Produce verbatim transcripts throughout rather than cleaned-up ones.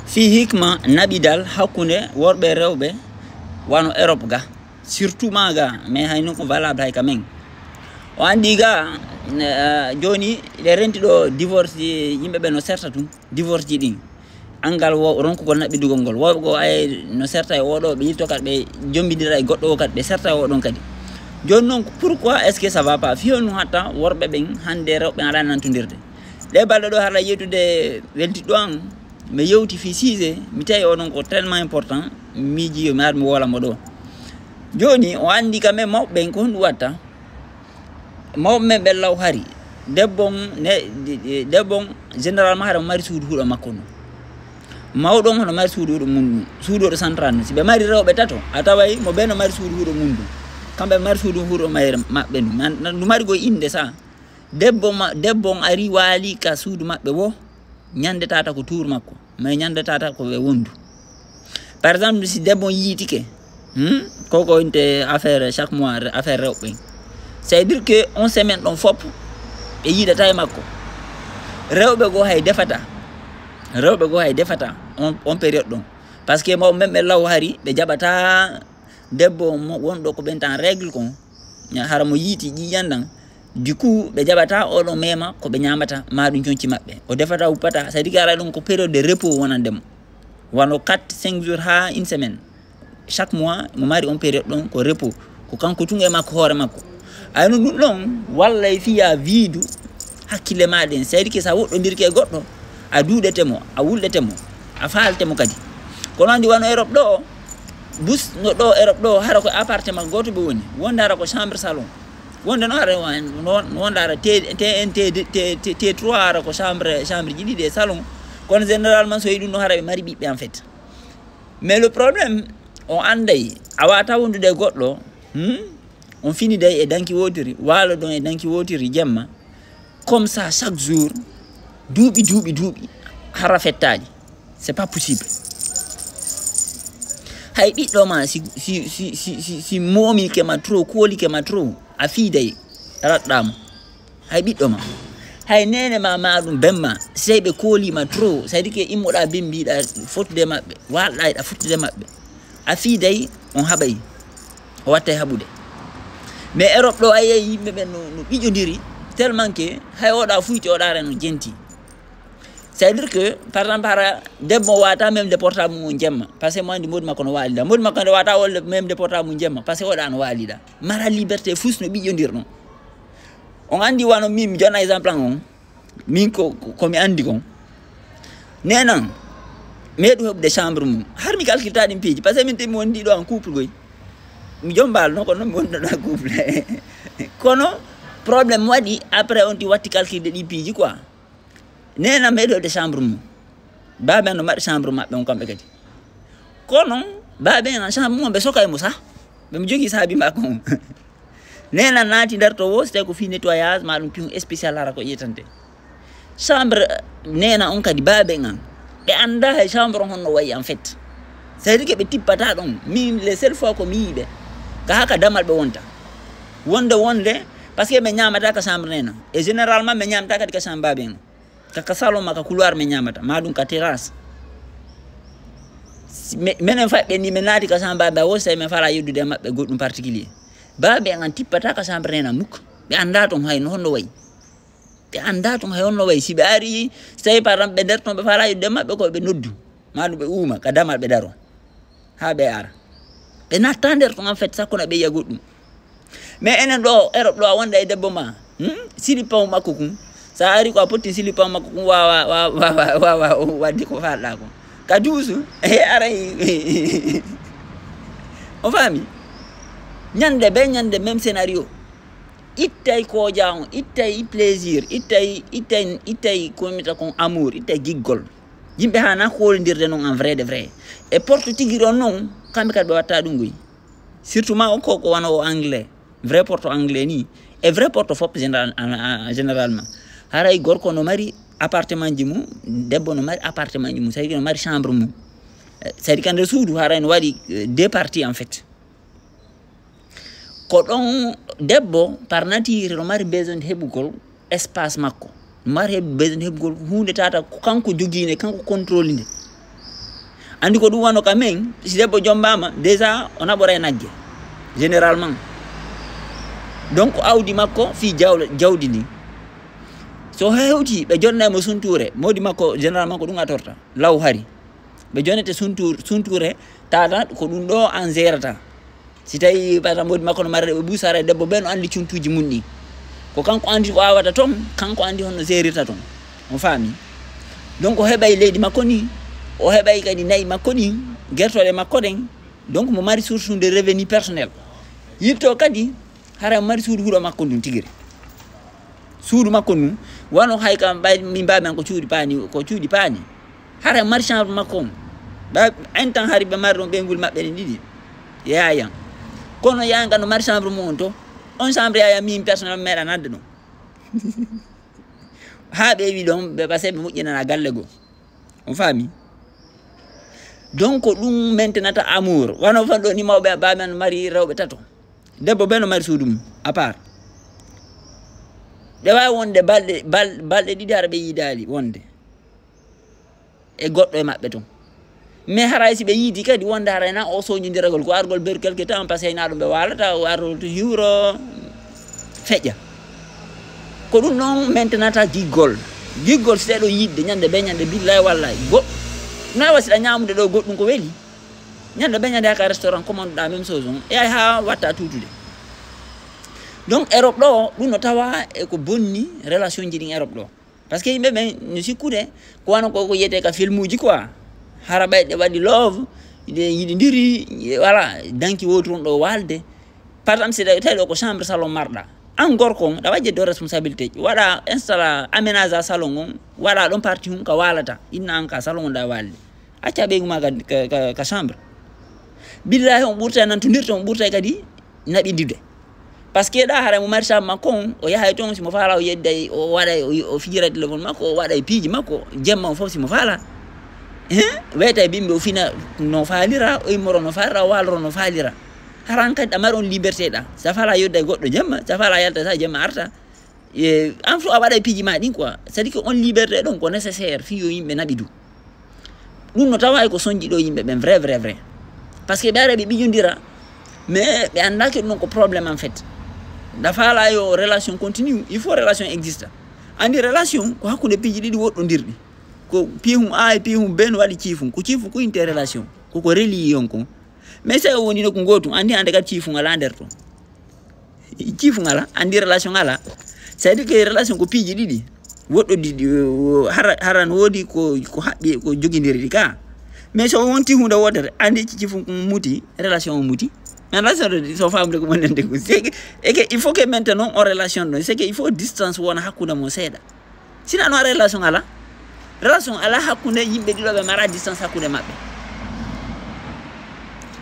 Fii hikma naɓidal hakkunde worɓe e rewɓe wano Europe ga, surtout ma ga, mais hay non ko valable hay ka men. O anndi ga, eh, jooni ɗe renti ɗo divorce ji, yimɓe ɓe no serta tun, divorce ji ɗin. Angal wo ronkugol naɓidugol ngol. Woɓɓe go ay no serta e oɗo, ɓe yilto kat ɓe jombidira e goɗɗo o kat ɓe serta e oɗon kadi. Jooni non, pourquoi est-ce que ça va pas? Fii honɗun hatta worɓe ɓen hannde rewɓe aɗa nantondirde? Ɗe balɗe ɗo haɗa yewtude weltiɗo an, mi yewti fii siise, mi tawi oɗon ko tellement important, miiji yo mi ar mi woola mo ɗo. Jooni, o anndi ka men mawɓe ɓen ko honɗun watta? Mawɓe men ɓen law hari. Debbo on, ne, de-, de-, debbo on, généralement, hara mo mari suudu huɗo makko ndu. Mawɗo on hono mari suudu huɗo mum ndu. Suudu huɗo central ndu. Si ɓe mari rewɓe tato, a taway mo ɓe no mari suudu huɗo mum ndu. Kamɓe mari suudu huɗo mayre maɓɓe ndu. Man, ndu mari go innde sa. Debbo ma-, debbo on ari waali ka suudu maɓɓe wo, ñande tata ko tuur makko. Mais ñande tata ko ɓe wondu. Par exemple, si debbo on yiitike, hmm? Ko ko inte affaire chaque mois, re-, affaire rewɓe. Ça veut dire que on semaine ɗon fop, ɓe yiidata e makko. Rewɓe go hay defata. Rewɓe go hay defata on, on période ɗon. Parce que mawɓe men ɓe law hari, ɓe jaɓata debbo mo wonɗo ko ɓen tan règle kon. Hara mo yiiti ƴiƴan ɗan. Du coup, ɓe jaɓata oɗo mema ko ɓe ñamata, ma ɗum conci maɓɓe. O defata, wuppata, c'est-à-dire que ara ɗum ko période de repos wonande mo. Wano quatre, cinq jours ha une semaine. Chaque mois, mo mari on période ɗon ko repos. Ko kanko tun e makko hoore makko. Ayno ɗum ɗon, walla e fiya viidu hakkille ma ɗen. C'est-à-dire que sa woɗɗondirke e goɗɗo, a duuɗete mo, a wulɗete mo, a faalte mo kadi. Kono andi wano Europe ɗo, bus no ɗo Europe ɗo, hara ko appartement goto ɓe woni. Wonde hara ko chambre salon. Wonde no hara wa-, no, no wonde hara T, T N T, T, T, T trois hara ko chambre, chambre ji ɗiɗi e salon. Kono généralement so e ɗum no hara ɓe mari ɓiɓɓe en fait. Mais le problème, on anday, a wata wondude e goɗɗo, hmm? On finiday e danki wotiri, waalodon e danki wotiri jemma. Comme ça, chaque jour, duuɓi, duuɓi, duuɓi, hara fettaali. C'est pas possible. Hay ɓiɗɗo ma, si, si, si, si, si, si moomike ma trop, koolike ma trop, a fiiday, raɗɗa mo. Hay ɓiɗɗo ma. Hay nene ma, ma ɗum ben ma, sey ɓe koolima trop, c'est-à-dire que immoɗa ben mbiɗa fottude maɓɓe, walɗa eɗa fottude maɓɓe. A fiiday, on haɓay. O wattay haɓude. Mais Europe ɗo, a yehi yimɓe ɓen no, no ɓiƴodiri, tellement que hay oɗa fuyti, oɗa ara no jenti. C'est-à-dire que, par exemple, hara debbo wata même de portable mum jemma, parce que mo andi modi makko no walida. Modi makko nde wata wol même de portable mum jemma, parce que oɗa no walida. Mara liberté fus no ɓiƴodir ɗum. On andi wano min, mi jonna exemple an on. Min ko, ko, ko mi andi kon. Nenan, meɗu heɓude chambre mum. Har mi calculta ɗin piiji, parce que min temi wondi ɗo en couple goy. Mi jombal no, kono mi wonno ɗo en couple. Kono problème waɗi, après on ti watti calcul de ɗi piiji quoi. Nenan meɗu heɓude chambre mum. Babe no maɗi chambre maɓɓe on kamɓe kadi. Kono babe en chambre mum ɓe sokay mo sa. Ɓe mo jogi saabi makko on. Nenan naati nder to wo, so tawi ko fii nettoyage, ma ɗum piyon spécial hara ko ƴettante. Chambre nenan on kadi, babe en an. Ɓe annda hay chambre on honno wayi en fait. C'est-à-dire que ɓe tippata ɗon. Min, les seules fois ko mi yiiɓe. Ka haka damal ɓe wonta. Wonde, wonde, parce que ɓe ñamata ka chambre nenan. Et généralement, ɓe ñamata kadi ka chambre babe en. Ka, ka salon ma, ka couloir ɓe ñamata. Ma ɗum ka terrasse. Si, me-, menen faɓɓe ni, ɓe naati ka chambre babe, a wo, so tawi ɓe fala yeddude e maɓɓe goɗɗum particulier. Babe en an tippata ka chambre nenan muk. Ɓe annda ton hay no honno wayi. Ɓe annda ton hay honno wayi. Si ɓe ari, so tawi par exemple ɓe nder ton ɓe fala yeddude e maɓɓe ko ɓe noddu. Ma ɗum ɓe uuma, ka damal ɓe daro. Ha ɓe ara. Ɓe natta nder ton en fait, sakko na ɓe yiya goɗɗum. Mais enen ɗo, Europe ɗo, a wonda e debbo ma. Hmm? Silipaw makko kun. Sa ari ko a potti silipaw makko kun, wawa, wawa, wawa, wawa, wadde ko falɗa ko. Ka duusu, e aray. O faami? Ñande be ñande, même scénario. Ittay koja on, ittay plaisir, ittay, ittay, ittay ko wiyata kon amour, ittay giggol. Yimɓe hana holindirde non en vrai de vrai. E porte tigi ɗon non, kamɓe kadi ɓe watta ɗum goy. Surtout ma on ko, ko wano o anglais. Vrai porte anglais ni. E vrai porte fop général-, en, en, généralement. Haray gorko no mari appartement ji mum, debbo no mari appartement ji mum, c'est-à-dire no mari chambre mum. Eh, c'est-à-dire ka nder suudu haray no waɗi, euh, deux parties en fait. Ko ɗon debbo par nature no mari besoin de heɓugol espace makko. No mari heɓ-, besoin de heɓugol huunde tata ko kanko jogii nde, kanko contrôle nde. Andi ko ɗum wano ka men, si debbo jombaama, déjà o naɓoray nagge, généralement. Donc awdi makko fii jawle, jawdi ndi. So hewti, ɓe jonnay mo suntuure, moodi makko, généralement ko ɗum a torta, law hari. Ɓe jonnete suntuur-, suntuure, tata ko ɗum ɗo an gérata. Si tawi, par exemple, moodi makko no mari rewɓe buy, so haray debbo ɓe no andi cuntuuji mun ɗi. Ko kanko andi ko awata ton, kanko andi honno gérirta ton. On faami? Donc o heɓay leydi makko ni, o heɓay kadi nayi makko ɗin, gertooɗe makko ɗen. Donc mo mari source de revenu personnel. Yilto kadi, haray mo mari suudu huɗo makko ndun tigiri. Suudu makko ndun, wano hay kam ɓay min mbaawi an ko cuuɗi paani, ko cuuɗi paani. Haray mo mari chambre makko on. Ɓay en temps hari ɓe mari ɗon ɓeynguuli maɓɓe ɗin ɗiɗi. Yaayan. Kono yaayan kan no mari chambre mum on to. On chambre yaayan min personnel meeɗa nadde ɗon. Haa ɓe wi ɗon, ɓe, parce que ɓe moƴƴinana galle goo. On faami? Donc ko ɗum maintenata amour. Wano fan ɗo ni mawɓe baamen mari rewɓe tato. Debbo ɓe no mari suudu mum, à part. Ɓe waawi wonde balɗe, bal-, balɗe ɗiɗi hara ɓe yiidaali wonde e goɗɗo e maɓɓe ton. Mais haray si ɓe yiidi kadi wonde haray na o soñindiragol ko argol beru quelque temps, parce que na ɗum ɓe waalata, o arol to hiwro, feƴƴa. Ko ɗum ɗon maintenata giggol. Giggol si ɗeɗo yiɗde ñande be ñande, billahi wallahi. Go-, na wa si ɗa ñamude ɗo goɗɗum ko weli. Ñande be ñande haka restaurant commande ɗa même chose on. E ay ha watta tutude. Donc Europe ɗo, ɗum no tawa e ko bonni relation ji ɗin Europe ɗo. Parce que yimɓe ɓen no sikkude, ko wano ko, ko yiyete ka filmuji quoi. Hara ɓay ɗe waɗi love, ɗe yiɗindiri, voilà, danki wowti ɗon ɗo walde. Par exemple, si tawi ɗo ko chambre salon marɗa, an gorko on, ɗa waɗi ɗo responsabilité, waɗa installa, aménage a salon on, waɗa ɗon partie hum ka walata, inna an ka salon on ɗa walde. Acca ɓeygu ma ka, ka, ka, ka chambre. Billahi on ɓurtay nantondirde, on ɓurtay kadi naɓidude. Parce que ɗa haray mo mari chambre makko on, o yahay ton, si mo faala o yedday, o waɗay, o, o fijira téléphone makko, o waɗay piiji makko, jemma on fof si mo faala. Hein? Weytay bimbi o fina no faalira, o immoro no faalira, o waaloro no faalira. Haran kadi ɗa mari on liberté ɗa. Sa faala yodday goɗɗo jemma, sa faala yalta sa jemma arta. E, an fof a waɗay piiji ma ɗin quoi. C'est-à-dire que on liberté ɗon ko nécessaire, fii yo yimɓe naɓidu. Ɗum no tawa e ko soñji ɗo yimɓe ɓen, vrai, vrai, vrai. Parce que ɓe ara ɓe ɓiƴondira, mais ɓe annda que ɗum ko problème en fait. Nda faala yo relation continue, il faut relation exista. Andi relation ko hakkunde piiji ɗiɗi woɗɗondirɗi. Ko piihum A e piihum B no waɗi ciifum. Ko ciifum ko inte relation. Ko ko relié on kon. Mais si o woni nokku gootum, andi hande kadi ciifum ala nder ton. Ciifum ala, andi relation ala. C'est-à-dire que relation ko piiji ɗiɗi. Woɗɗo ɗiɗi, o, hara, hara no woodi ko, ko haɓɓi, ko jogindiri ɗi ka. Mais so wonti hunde wotere, andi ci-, ciifum ko muti, relation o muti. Mais relation ɗo, so famde ko mon nande ko. C'est que, et que il faut que maintenant on relation ɗo. C'est que il faut distance wona hakkunde mon seeɗa. Sina no relation ala. Relation ala hakkunde yimɓe ɗiɗo ɓe mara distance hakkunde maɓɓe.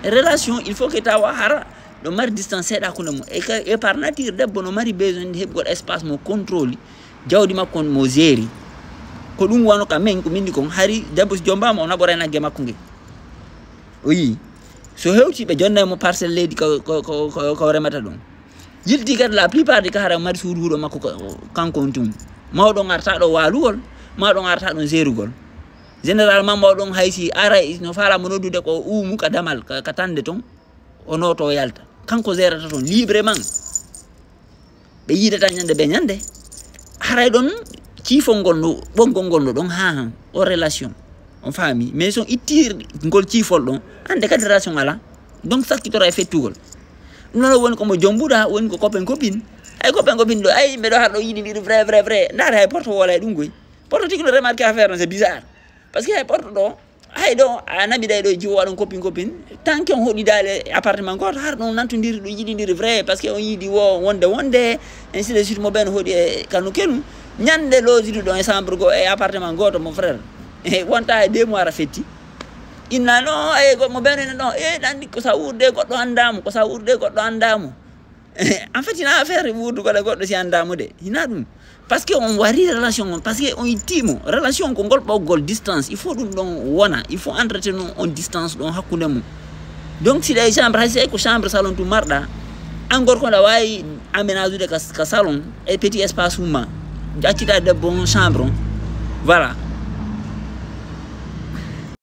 Relation, il faut que tawa hara ɗo mari distance seeɗa hakkunde mum. Et que, et par nature, debbo no mari besoin de heɓgol espace mo contrôle, jawdi makko on mo géri. Ko ɗum wano ka men, ko min ndi kon, hari debbo si jombama, o naɓoray nagge makko nge. O yii. So hewti ɓe jonnay mo parcelle leydi ko, ko, ko, ko, ko remata ɗum. Yilti kadi la plupart ɗi ka hara mari suudu huɗo makko ko, kanko on tun. Mawɗo on arta ɗo waalugol, mawɗo on arta ɗon gérugol. Généralement, mawɗo on hay si aray no faala mo noddude ko uumu ka damal, ka, ka tande ton, o nooto o yalta. Kanko gérata ton librement. Ɓe yiidata ñande be ñande. Haray ɗon ciifol ngol no, ɓonngol ngol no ɗon haa han, o relation. On faami? Mais so ittir ngol ciifol ɗon, ande kadi relation ala. Donc sakkitoray fettugol. Ɗum noon woni ko mo jombuɗa, woni ko copain copine. Ay copain copine ɗo, ay yimɓe ɗo har ɗo yiɗindiri vrai, vrai, vrai. Ndaare hay porto wala e ɗum goy. Porto tigi no remarqué affaire no, c'est bizarre. Parce que hay porto ɗo, hay ɗo, a naɓi ɗay ɗo jiwo waɗon copine copine. Tant que on hoɗi dale appartement goto, har ɗon nantondiri ɗo yiɗindiri vrai. Parce que on yiɗi wo wonde wonde, ainsi de suite mo ɓen hoɗi e kanu kenu. Ñande loosidu ɗon e chambre go e appartement goto, mon frère. E wonta e deux mois ara fetti. Inna no, e go-, mo ɓen ina ɗon, e ɗanɗi ko sa wuurde goɗɗo annda mo, ko sa wuurde goɗɗo annda mo. En fait, hina affaire wuurdugol e goɗɗo si annda mo de. Hina ɗum. Parce que on wari relation on, parce que on itti mo. Relation ko ngol ɓoggol distance. Il faut ɗum ɗon wona. Il faut entretenir on distance ɗon hakkunde mum. Donc, si ɗa e chambre, hay si ko chambre salon tu marɗa, an gorko ɗa wawi aménageude ka, ka salon, e petit espace mum ma. Accita debbo on chambre on. Voilà.